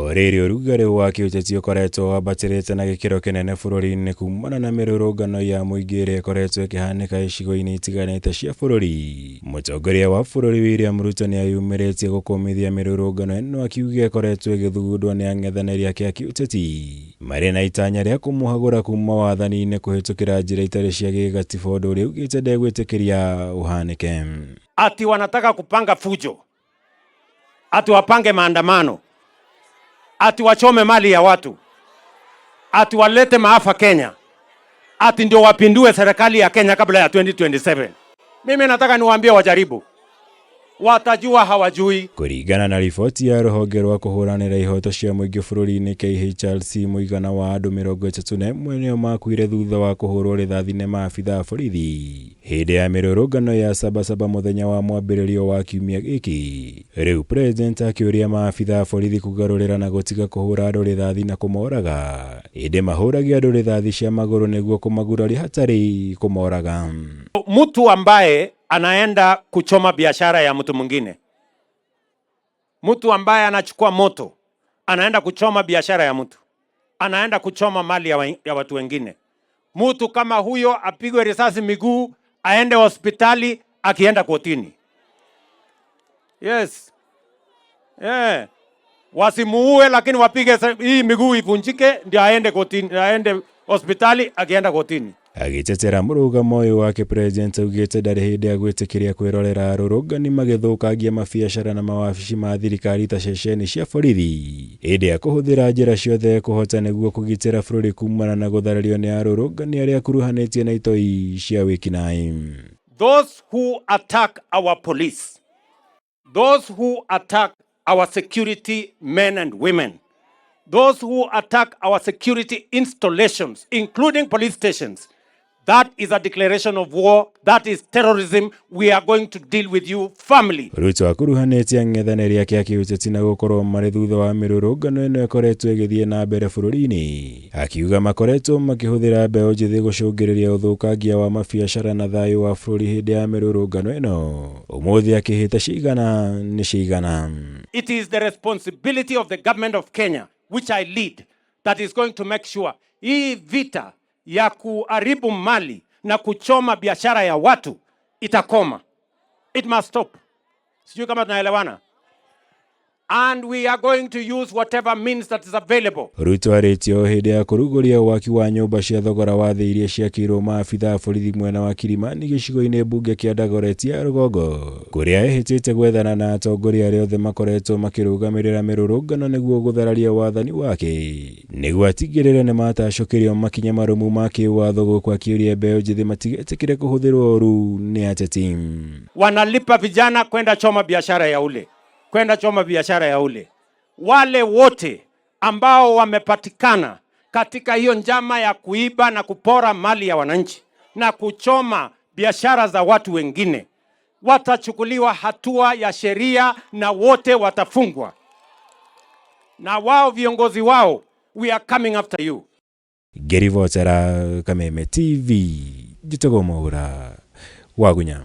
O rĩrĩ ũrugarĩ wa kĩũteti ũkoretwo wambatĩrĩte na gĩkĩro kĩnene bũrũri-inĩ kumana na mĩrũrũngano ya mũingĩ ĩrĩa ĩkoretwo ĩkĩhanĩka icigo-inĩ itiganĩte cia bũrũri. Mũtongoria wa bũrũri William Ruto nĩeyumĩrĩtie gũkũmithia mĩrũrũngano ĩno akiuga ĩkoretwo ĩgĩthugundwo nĩ ang'ethanĩri ake a kĩũteti marĩ na itanya rĩa kũmũhagũra kuma wathani-inĩ kũhĩtũkĩra njĩra itarĩ cia gĩgatiba, ũndũ ũrĩa augĩte ndegwĩtĩkĩria ũhanĩke. Ati wanataka kupanga fujo, ati wapange maandamano, ati wachome mali ya watu, ati walete maafa Kenya, ati ndio wapindue serikali ya Kenya kabla ya 2027. Mimi nataka niwaambie wajaribu, watajua hawajui. Kũringana na riboti ya rũhonge rwa kũhũranĩra ihoto cia mũingĩ bũrũri-inĩ KHRC, mũigana wa andũ 31 nĩo makuire thutha wa kũhũrwo rithathi nĩ maabitha a borithi hĩndĩ ya mĩrũrũngano ya Sabasaba mũthenya wa mwambĩrĩrio wa kiumia gĩkĩ. Rĩu President akĩũria maabitha a borithi kũgarũrĩra na gũtiga kũhũra andũ rithathi na kũmoraga, ĩndĩ mahũragia andũ rithathi cia magũrũ nĩguo kũmaguraria hatarĩ kũmoraga. Mtu ambaye anaenda kuchoma biashara ya mtu mwingine, mtu ambaye anachukua moto anaenda kuchoma biashara ya mtu, anaenda kuchoma mali ya watu wengine, mtu kama huyo apigwe risasi miguu, aende hospitali, akienda kotini. Yes. Yeah. Wasimuue, lakini wapige hii miguu ivunjike, ndio aende kotini, aende hospitali akienda kotini. Agĩtetera mũrũgamo ũyũ wake, President augĩte ndarĩ hĩndĩ agwĩtĩkĩria kwĩrorera arũrũngani magĩthũkangia mabiacara na mawabici ma thirikari ta ceceni cia borithi, ĩndĩ akũhũthĩra njĩra ciothe ekũhota nĩguo kũgitĩra bũrũri kumana na gũtharario nĩ arũrũngani arĩa akuruhanĩtie na itoi cia wĩkinaĩ. Those who attack our police, those who attack our security men and women, those who attack our security installations, including police stations, that is a declaration of war. That is terrorism. We are going to deal with you firmly. Ruto akuruhanĩtie ang'ethanĩri ake a kĩũteti na gũkorwo marĩ thutha wa mĩrũrũngano ĩno ĩkoretwo ĩgĩthiĩ na mbere bũrũri-inĩ, akiuga makoretwo makĩhũthĩra mbeũ njĩthĩ gũcũngĩrĩria ũthũkangia wa mabiacara na thayũ wa bũrũri hĩndĩ ya mĩrũrũngano ĩno. Ũmũthĩ akĩhĩta cigana nĩ cigana. It is the responsibility of the government of Kenya, which I lead, that is going to make sure hii vita ya kuharibu mali na kuchoma biashara ya watu itakoma. It must stop. Sijui kama tunaelewana. And we are going to use whatever means that is available. Ruto arĩtie o hĩndĩ ya kũrugũria waki wa nyũmba cia thogora wa thĩ iria ciakĩirwo maabitha a borithi mwena wa Kilimani gĩcigo-inĩ mbunge kĩa Dagoretti ya rũgongo, kũrĩa ehĩtĩte gwethana na atongoria arĩa othe makoretwo makĩrũgamĩrĩra mĩrũrũngano nĩguo gũthararia wathani wake, nĩguo atigĩrĩre nĩ matacũkĩrio makinya marũmu ma kĩwatho, gũkũ akĩũria mbeũ njĩthĩ matigetĩkĩre kũhũthĩrwo ũru nĩ ateti. Wanalipa vijana kwenda choma biashara ya ule, kwenda choma biashara ya ule. Wale wote ambao wamepatikana katika hiyo njama ya kuiba na kupora mali ya wananchi na kuchoma biashara za watu wengine watachukuliwa hatua ya sheria na wote watafungwa. Na wao viongozi wao, we are coming after you. Ngĩribotera Kameme TV, njĩtagwo Mwaura Wagunya.